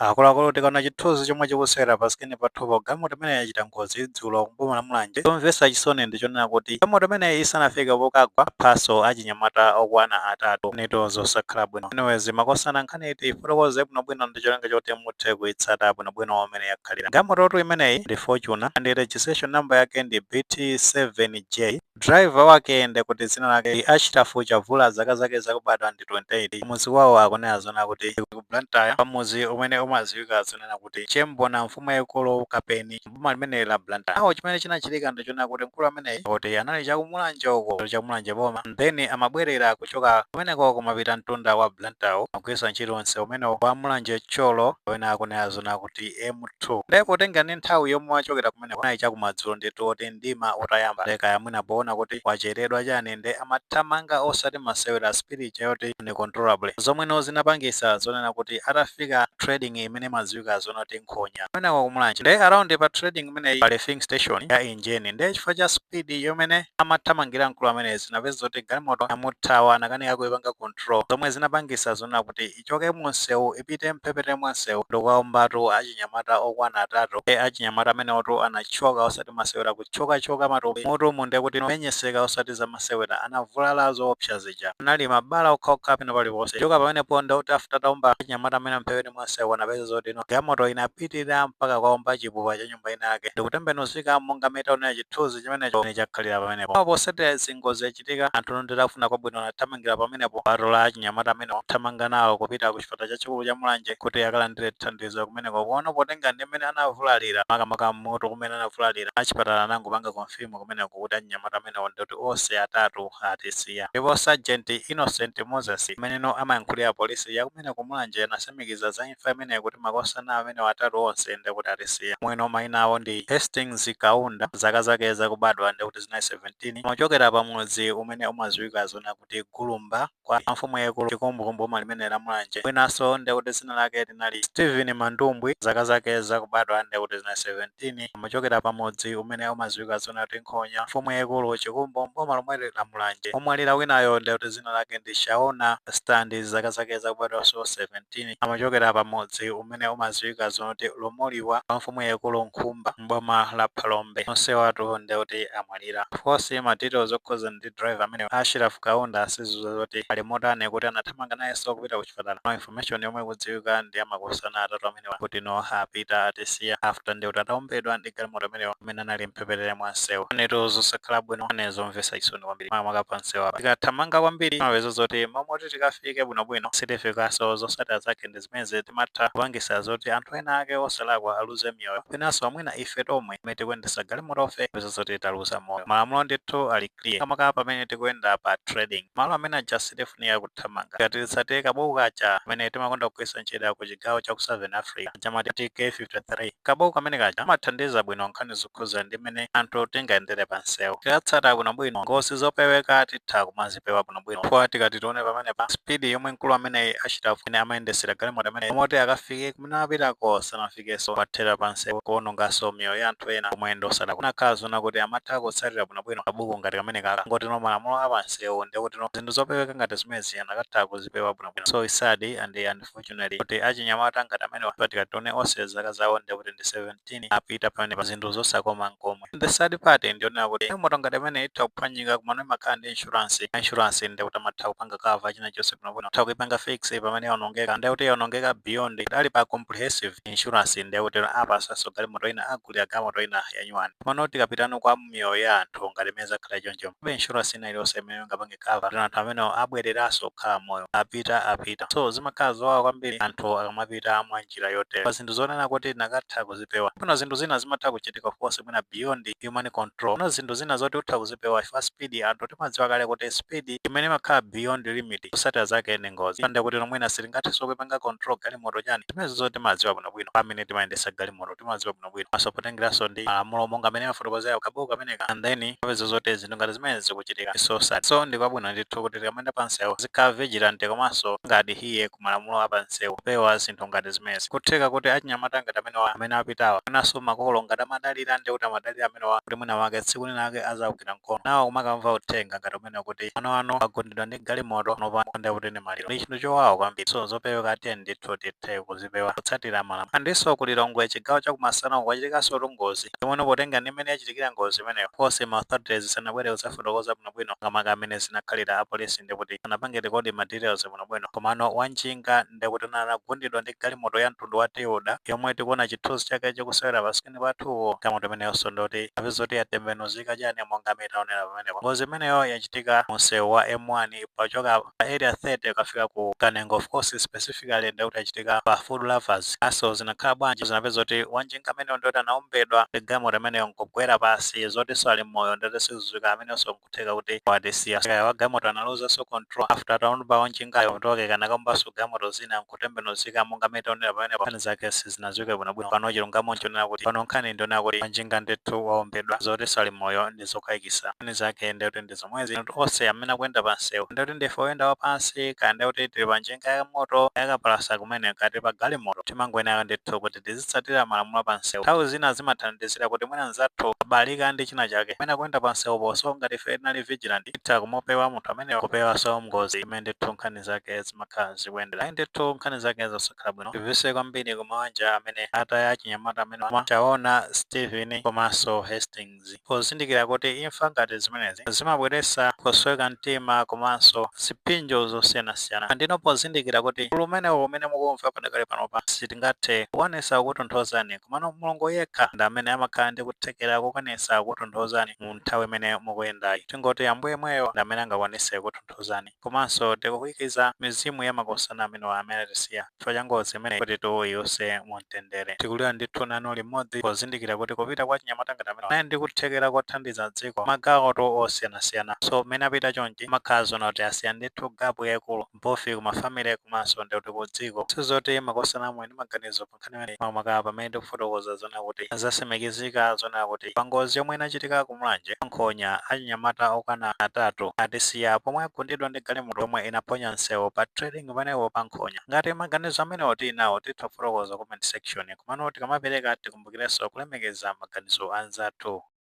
Akuluakulu, tikaona chithunzi chomwe chikusewera pa screen pathupo, galimoto imene yachita ngozi dzulo kuboma la Mulanje. Chomvetsa chisoni ndichonena kuti galimoto imeneyi isanafike pokagwa phaso achinyamata okwana atatu. Neto zosakhala bwino. Anyways, makosana, nkhani iti ifotokoze bwinobwino ndi cholinga choti muthe kuitsata bwinobwino amene yakhalira. Galimototu imeneyi ndi Fortuner and registration number yake ndi BT7J. Driver wake ndekuti dzina lake ndi Ashrafu Chavula, zaka zake zakubadwa ndi 28. Muzi wawo akunena zona kuti ku Blantyre, pamuzi umene umadziwika zonena kuti Chembona, mfumu yaikulu Kapeni, boma limene la Blantyre. Awo chimene chinachitika ndichonena kuti mkulu ameneyi kuti anali chakumulanje uko, chakumulanje boma, then amabwerera kuchoka kumeneko kumapita mtunda wa Blantyre, agwiritsa ntchito msewu umenewo wa Mulanje Thyolo, kapena akunena zona kuti M2. Ndipo potenga ndi nthawi yomwe achokera kumeneko anali chakumadzulo ndithu, oti mdima utayamba. Ndekaya mwina poona kuti wacheredwa chani, nde amathamanga osati masewera, speed yoti uncontrollable, zomweno zinapangisa zonena kuti atafika trading imene imadziwika zona kuti Nkhonya kumeneko kumulanje, nde around pa trading imeneyi pali filling station ya Engen. Nde chifukwa cha speed yomene amathamangira mkulu amene, zinapeza kuti galimoto amuthawa, anakanika kuipanga control, zomwe zinapangisa zonena kuti ichoke munsewu ipite mphepete mwa msewu ndikukaombatu achinyamata okwana atatu. E, achinyamata amenewotu anachoka osati masewera, kuchokachoka matupi mutu munde kuti menyeseka osati za masewera, anavulala zoopsa zija, anali mabala okhaokha pena paliponse. Choka pamenepo ndekuti after ataomba achinyamata amene mphepete mwa msewu, anapeza zoti ino galimoto inapitirira mpaka kwaomba chipupa cha nyumba ina yake ndikutembenuzika, monga metaonera chithunzi chimenecho chakhalira pamenepo. Apo posatira zingozi yachitika, anthu nditafuna kwabwino anathamangira pamenepo patola achinyamata amene, thamanga nawo kupita ku chipatala chachikulu cha Mulanje kuti akalandire thandizo kumeneko. Kuona potenga ndi mmene anavulalira, makamaka mutu kumene anavulalira, achipatala anangopanga confirm kumeneko kuti achinyamata amenewo ndikuti onse atatu atisiya. Ndipo Sergeant Innocent Moses, ameneno amayankhulira polisi yakumene kumulanje, anasimikiza za imfa imeneyi kuti makosana amene atatu onse ndikuti atisiya. Mwino mayina awo ndi Hastings Kaunda, zaka zake zakubadwa ndikuti zinali 17, amachokera pamudzi umene umadziwika zona kuti Gulumba kwa mfumu yaikulu Chikumbu, boma limene la Mulanje. Winanso ndikuti dzina lake linali Stephen Mandumbwi, zaka zake zakubadwa ndikuti zinali 17, amachokera pamudzi umene umadziwika zona kuti Nkhonya, mfumu yaikulu Chikumbu, boma lomwe la Mulanje. Omwalira winayo ndikuti dzina lake ndi Shaona Stand, zaka zake zakubadwanso 17, amachokera pamudzi umene umadziwika zona kuti Lomoliwa kwa mfumu yaikulu Nkhumba, mboma la Phalombe. Onse watu ndikuti amwalira. Of course, ma details okhuza ndi driver amene Ashraf Kaunda sizuza zoti ali motani, kuti anathamanga nayenso kupita ku chipatala. No information yomwe ikudziwika ndi amakosana atatu amenewa kuti no apita atisiya after ndikuti ataombedwa ndi galimoto amenewa amene anali mphepete mwa msewu. Neto zosakhala bwino, ane zomvetsa chisoni kwambiri, makamaka pa msewu apa. Tikathamanga kwambiri mapeza zoti momoti tikafike bwinobwino sitifikanso. Zotsatira zake ndi zimene timatha kupangisa zoti anthu ena ake osalakwa aluze miyoyo, penanso amwina ife tomwe amene tikuyendesa galimotofe peza zoti taluza moyo. Malamulo ndithu ali clear, makamaka pamene tikuyenda pa trading, malo amene aja sitifunika kuthamanga. Ngati titsatire kabuku kaja amene timakonda kugwiritsa ntchito ku chigawo cha ku Southern Africa chamati K53, kabuku kamene kaja amathandiza bwino nkhani zokhuza ndi mmene anthu tingayendere pa msewu. Tikatsata bwinobwino, ngozi zopeweka titha kumazipewa bwinobwino. Kwa tikati tione pamenepa speed yomwe mkulu ameneyi achita amene amayendesera galimoto amene, omoti akafike kumene amapitako sanafikenso, kwathera pa msewu, kuwononganso miyoyo ya anthu ena omwe ndi osalakwa. Nakhala zona kuti amatha kutsatira bwinobwino kabuku ngati kamene kaka, ngotino malamulo a pansewu, ndikutino zinthu zopeweka ngati zimezi anakatha kuzipewa bwinobwino. So it's sad and unfortunately kuti achinyamata ngati amenewa, tikati tione onse zaka zawo ndikuti ndi 17, apita pamene pa zinthu zosakoma nkomwe. The sad part ndionera kuti moto ngati amene itha kuphwanyika, kumano imakhala ndi insurance. Insurance ndikuti amatha kupanga cover china chonse bwinobwino, atha kuipanga fix pamene yaonongeka, ndikuti yaonongeka beyond ali pa comprehensive insurance, ndikuti apasanso galimoto ina, agulira galimoto ina yanyuwani. Pano tikapitano kwa miyoyo ya anthu ngati imene zakhala choncho, palibe insurance ina iliyonse imene ingapange cover kuti anthu amene abwereranso kukhala moyo. Apita apita. So zimakhala zowawa kwambiri anthu akamapita mwa njira yotere pa zinthu zonena kuti nakatha kuzipewa. Pano zinthu zina zimatha kuchitika, of course mwina beyond human control. Pano zinthu zina zoti utha kuzipewa fa speed, anthu timadziwa kale kuti speed imene imakhala beyond limit, zotsatira zake ndi ngozi. Pande kuti nomwina sitingathenso kuipanga control galimoto chani, zimene zoti timadziwa bwinobwino. Pamene timayendesa galimoto timadziwa bwinobwino, maso potengeranso ndi malamulo monga amene amafotokozera kabuku kameneka, and then apeza zoti zinthu ngati zimene zikuchitika. So sad. So ndikwabwino ndithu kuti tikamayenda pansewu zikhala vigilant komanso ngati hiye ku malamulo apansewu, kupewa zinthu ngati zimenezi. Kutheka kuti achinyamata ngati amenewa amene apitawa, mwinanso makolo ngati amadalira, ndi kuti amadalira amenewa kuti mwina wake tsiku lina ake aza anamugwira mkono nawo kumakamva uthenga ngati umene kuti mwana wanu agundidwa ndi galimoto nopa ndekuti ndi maliro. Ndi chinthu chowawa kwambiri. So zopeweka tiye ndithu tithe kuzipewa kutsatira malamulo. Andinso kuLilongwe, chigawo chakumasana, kwachitikanso ngozi imene potenga ndi imene yachitikira ngozi imeneyo, konse ma authorities sanabwere kuzafotokoza bwinobwino makamaka amene zinakhalira. Apolisi ndikuti anapange record ma details bwinobwino, komano wanjinga ndikuti anagundidwa ndi galimoto ya mtundu wa Toyota yomwe tikuona chithunzi chake chikusewera pa screen pathuwo. Galimoto imeneyonso ndoti apeza kuti yatembenuzika chani, monga amene taonera pamenepo. Ngozi imeneyo yachitika munsewu wa M1 pachoka pa Area 30 kafika ku Kanengo. Of course, specifically ndikuti yachitika pa Food Lovers. Aso zinakhala bwanji? Zinapeza kuti wanjinga ameneyo ndoti anaombedwa ndi galimoto imeneyo nkugwera pasi. Zotinso ali mmoyo ndoti sizidziwika. Amenenso nkutheka kuti watisiya. Kaya wa galimoto analuzanso control after ataomba wanjingayo, kutoke kana kaombanso galimoto zina nkutembenuzika, monga amene taonera pamenepo. Nkhani zake sizinadziwike bwinobwino. Pano chilungamo nchonena kuti pano nkhani ndionera kuti wanjinga ndithu waombedwa, zotinso ali mmoyo ndi zokayikitsa. Nkhani zake ndikuti ndi zomwezi. Anthu onse amene akuyenda pa msewu, ndikuti ndife oyenda wapansi, kaya ndikuti tili pa njinga ya moto yakapalasa kumene, kati pa galimoto, timangoyenera ndithu kuti tizitsatira malamulo pa msewu. Nthawi zina zimathandizira kuti mwina nzathu abalika ndi china chake amene akuyenda pa msewu ponso, ngati ife tinali vigilant, titha kumupewa munthu ameneyo, kupewanso ngozi imene ndithu nkhani zake zimakhala zikuyendera. Ayi ndithu, nkhani zake zosakhala bwino. Tivise kwambiri kumawanja amene ataya chinyamata amene chaona Stephen komanso Hastings, pozindikira kuti imfa ngati zimenezi zimabweretsa kusweka mtima komanso zipsinjo zosiyanasiyana. Ndino pozindikira kuti ululu umenewo umene mukumva padakali panopa sitingathe kukwanisa kukutonthozani, komano Mulungu yekha ndi amene amakhala ndi kuthekera kukwanisa kukutonthozani mu nthawi imene mukuyendayi. Tingoti Ambuye mweyo ndi amene angakwanise kukutonthozani. Komanso tikukuyikiza mizimu ya makosana amenewa amene atisiya chifukwa cha ngozi imene kuti tuwuyuse mumtendere. Tikulira ndithu nanu limodzi, pozindikira kuti kupita kwa chinyamata ngati amene naye ndi kuthekera kothandiza dziko magawo osiyanasiyana. So mmene apita chonchi, makhala zona kuti asiya ndithu gap yayikulu mpofi kuma family komanso ndikuti ku dziko. Sizoti makosana amwe ndi maganizo pa nkhani imene, makamaka pamene tikufotokoza zona kuti zasimikizika zona kuti pa ngozi yomwe inachitika kuMulanje, Nkhonya, achinyamata okwana atatu atisiya pomwe agundidwa ndi galimoto yomwe inaponya msewu pa Trading panepo pa Nkhonya. Ngati maganizo amenewo tili nawo, titha kufotokoza comment section, komano tikamapereka tikumbukirenso kulemekeza maganizo anzathu.